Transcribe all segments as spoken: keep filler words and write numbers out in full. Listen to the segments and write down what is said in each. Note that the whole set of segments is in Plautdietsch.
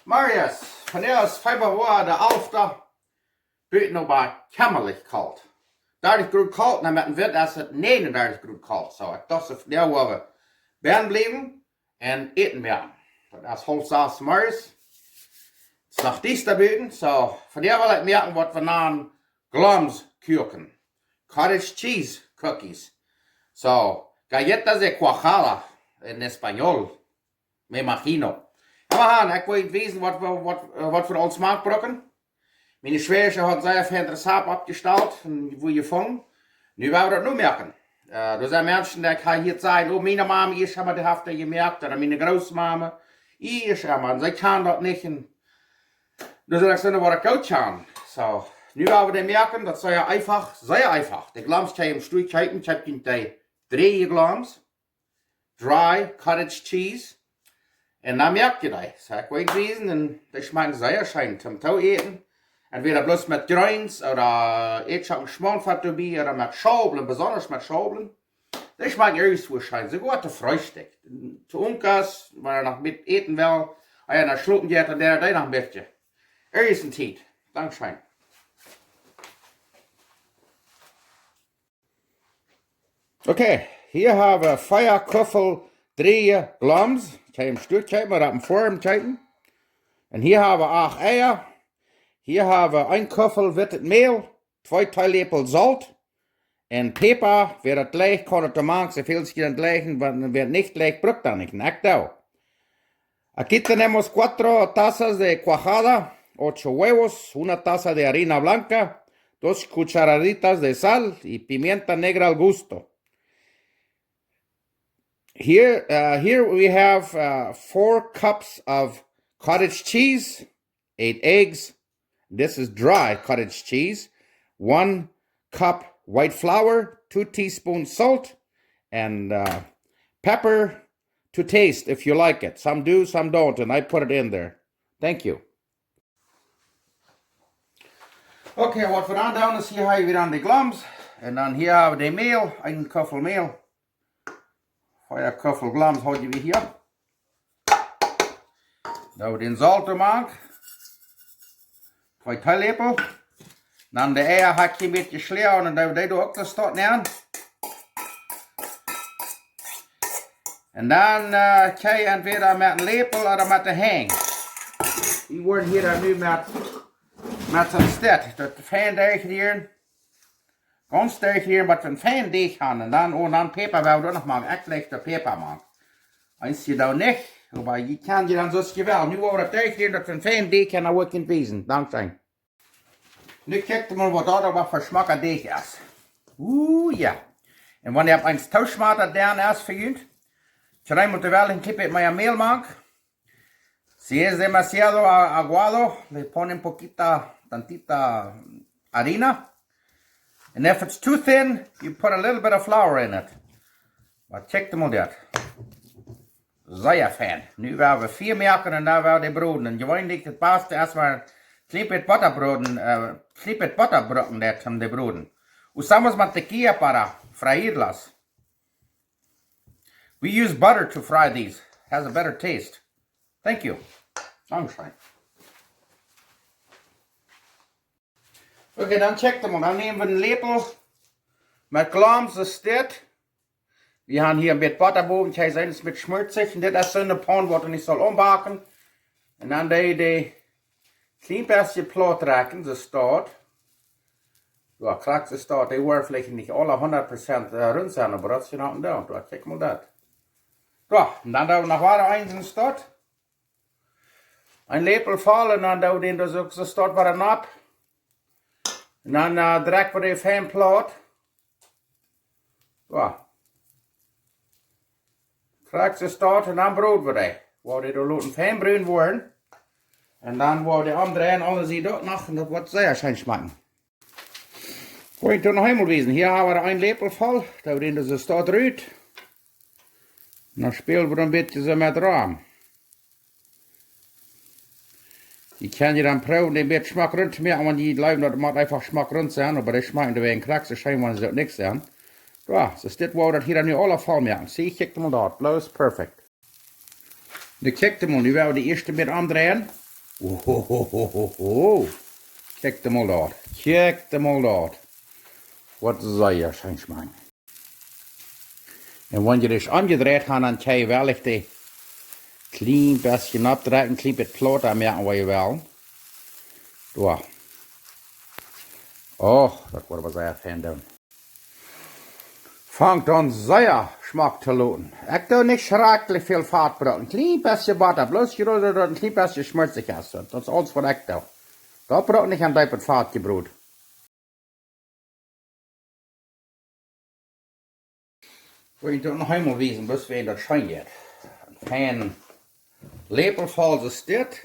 Marius, vondoag es Februar de alfte, buten oba kjemmerlich kolt. Dartich Grod kolt, un met dän Wint es et näajenundartich Grod kolt. Soo, ekj docht, vondoag woa wie bennen bliewen un Äten moaken. Daut es haulf sas morjes. Et es noch diesta buten, soo, vondoag well ekj moaken waut wie nanen Gloms Kuaken. Cottage cheese cookies. Soo, galletas de cuajada en español, me imagino. Oba han, ekj well junt wiesen waut wie, waut, äh, waut wie aul Schmack brucken. Miene Schwäajasche haud sea fein Rezept oppjestalt un woo jefungen. Nu woa wie daut nu moaken. Äh, doa sent Menschen dee ekj hia hieet sajen, oh, miene Mama, ieescht emma, dee haft daut jemoakt, ooda miene Grootmama, ieescht emma, un see kaun daut nich. Un doa sent ekj soo, waut ekj goot kaun. Soo, nu woa wie dee moaken, daut es sea eefach, sea eefach. De Gloms kjenn jie em Stua kjeepen, kjeept jie dee drieeje Gloms, dry cottage cheese. Un dan moakt jie dee. Soo, ekj well junt wiesen, un dee schmakjen sea scheen toom too äten. Entwäda bloos met Greens ooda Ätschoken Schmauntfat doabie ooda met Schaublen, besonda met Schaublen. Dee schmakjen ieescht woarschienlich soogoa to Freestikj. To Onkas, wan hee noch met äten well, ea hee schlopen jeit, dan deit hee noch een bät. Ieescht een Tiet. Dankscheen. Okay, hia hab wie vea Kuffel drieeje Gloms. Kjenn jie em Stua kjeepen ooda opp een Forum kjeepen. Un hia hab wie acht Eia. Hia hab wie een Kuffel wittet Mäl, twee Teeläpel Solt un Päpa. Wäa daut jlikjt, kaun daut doa mank, soo väl aus jie daut jlikjen, wan wäa daut nich jlikjt, brukt daut nich. Un ekj doo. Aquí tenemos cuatro tazas de cuajada, ocho huevos, una taza de harina blanca, dos cucharaditas de sal y pimienta negra al gusto. Here, uh, here we have, uh, four cups of cottage cheese, eight eggs. This is dry cottage cheese. One cup white flour, two teaspoons salt, and, uh, pepper to taste if you like it. Some do, some don't, and I put it in there. Thank you. Okay, waut wie dan doonen es, hia hab wie dan de Gloms. Un dan hia hab wie de Mäl, een Kuffel Mäl. Vea Kuffel Gloms hab wie hia. Dan doo wie dän Solt doa mank. Twee Teeläpel. Dan de Eia hab ekj een bät jeschloagen un dan doo wie dee uk doa nenn. Un dan, äh, kjenn jie entwäda met een Läpel ooda met de Henj. Wie woaren hia dan nu met, met soon Stekj daut fein derchrieren. Gaunz derchrieren, waut wie een fein Deajch haben. Un dan, oh, dan Päpa woa wie uk noch moaken. Ekj jlikj de Päpa moaken. Eent jie daut nich, oba jie kjennen jie dan soo aus jie wellen. Nu woa wie daut derchrieren, daut wie een fein Deajch haben, dan woa ekj junt wiesen. Dankscheen. Nu kjikjt mol, waut daut oba fa schmocka Deajch es. Uh, jo. Un wan jie opp eent too schmock daut dan es fa junt, kjrieen wie daut wel een kjlien bät mea Mäl mank. Si es demasiado a-, aguado, le ponen poquita, tantita harina. And if it's too thin, you put a little bit of flour in it. Oba kjikjt mol daut. Sea fein. Nu woa wie Fia moaken un dan woa wie dee broden. Un jeweenlich daut baste es, wan een kjlien bät Botta broden, äh, kjlien bät Botta brucken daut om dee broden. Usamos mantequilla para freírlas. We use butter to fry these. Has a better taste. Thank you. Dankscheen. Okay, dan kjikjt mol. Dan näm wie een Läpel met Gloms, es dit. Wie haben hia een bät Botta bowen, kjenn jie seenen, es een bät schmulzich. Un dit es soone Paun, waut wie nich sellen aunbacken. Un dan dee, dee kjlien bät plaut rakjen, soo aus daut. Jo, krakjt soo aus daut. Dee woaren veleicht nich aule hundat Prozent, äh, runt sennen, oba daut es je noch een Doont. Jo, kjikj mol daut. Jo, un dan doo wie noch wada eent soo aus daut. Een Läpel voll un dan doo wie dän doa uk soo aus daut wada nopp. Un dan, äh, drekj wie dee fein plaut. Jo. Krakjt soo aus daut un dan brod wie dee. Woa wie dee doa loten fein brun woaren. Un dan woa wie dee omdreien, aule Sieden uk noch. Un daut woat sea scheen schmakjen. Woa ekj junt noch eemol wiesen. Hia haben wie een Läpel voll. Doo wie dän doa soo aus daut rut. Un dan späl wie een bät soo met rom. Jie kjennen je dan proowen, dän bät schmock runt to moaken, wan jie jleewen, daut mott eefach schmock runt sennen, oba dee schmakjen doawäajen krakjt soo scheen, wan see daut nich sent. Jo, soo es dit, woa wie daut hia dan nu aula voll moaken. See, kjikjt mol daut, bloos perfekt. Nu kjikjt mol, nu woa wie de ieeschte met omdreien. Ohohohoho. Kjikj mol daut. Kjikj mol daut. Waut sea scheen schmakjen. Un wan jie dee omjedreit han, dan kjenn jie veleicht dee kjlien bät oppdrekjen, kjlien bät plota moaken, waut jie wellen. Doa. Och, daut woat waut sea fein doonen. Fangt aun sea schmock to looten. Ekj doo nich schrakjlich väl Fat brucken. Kjlien bät Botta, bloos jroz daut daut een kjlien bät schmolzich es. Daut es aules waut ekj doo. Daut brukt nich aun deepet Fat jebroden. Woa ekj daut noch eemol wiesen, bloos wäajen daut scheen jeit. Een fein Läpel voll soo dit.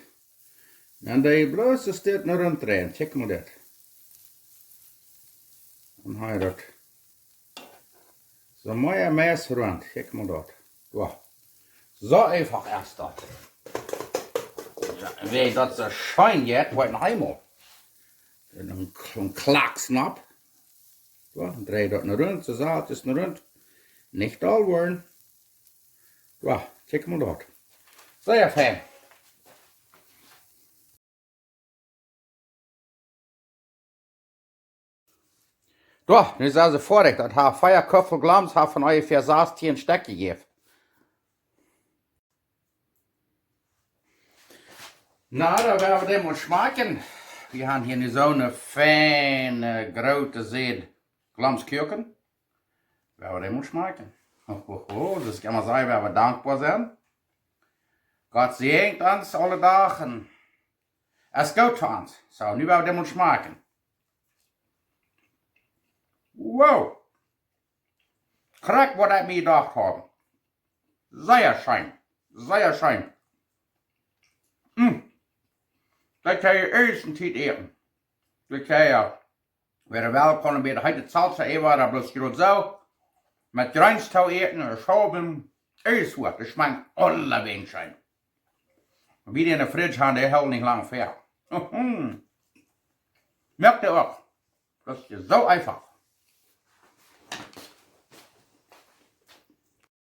Un dan doo jie bloos soo dit no runt dreien. Kjikj mol dit. Dan ha jie daut. Soo mea meist runt. Kjikj mol daut. Doa. Soo eefach es daut. Jo, un wäajen daut soo scheen jeit, woa ekj noch eemol. Un een, een Klacksnopp. Doa, drei daut no runt, soo sacht es no runt. Nich doll woaren. Doa, kjikj mol daut. Sea fein. Doa, nu sent see foadich. Daut haft vea Kuffel Glomms, haft von onjefäa sastieen Stekj jejäft. Na, dan woa wie dee mol schmakjen. Wie han hia nu soone feine, groote Säd Glommskuaken. Woa wie dee mol schmakjen. Ho, ho, ho, daut es emma sea, woa wie dankboa sennen. Gott säajent ons aule Doag un es goot fa ons. Soo, nu woa wie dee mol schmakjen. Wow. Krakjt waut ekj mie jedocht haud. Sea scheen. Sea scheen. Mm. Daut kaun jie ieescht een Tiet äten. Daut kaun jie, wäa well, kaun een bät heete Salsa äwa, daut bloos jroz soo. Met Jreens too äten, un Schaublen, ieescht waut. Daut schmakjt aulawäajen scheen. Wie dee enne Fridge han, dee hoolen nich lang väa. Moakt dee uk. Daut es soo eefach.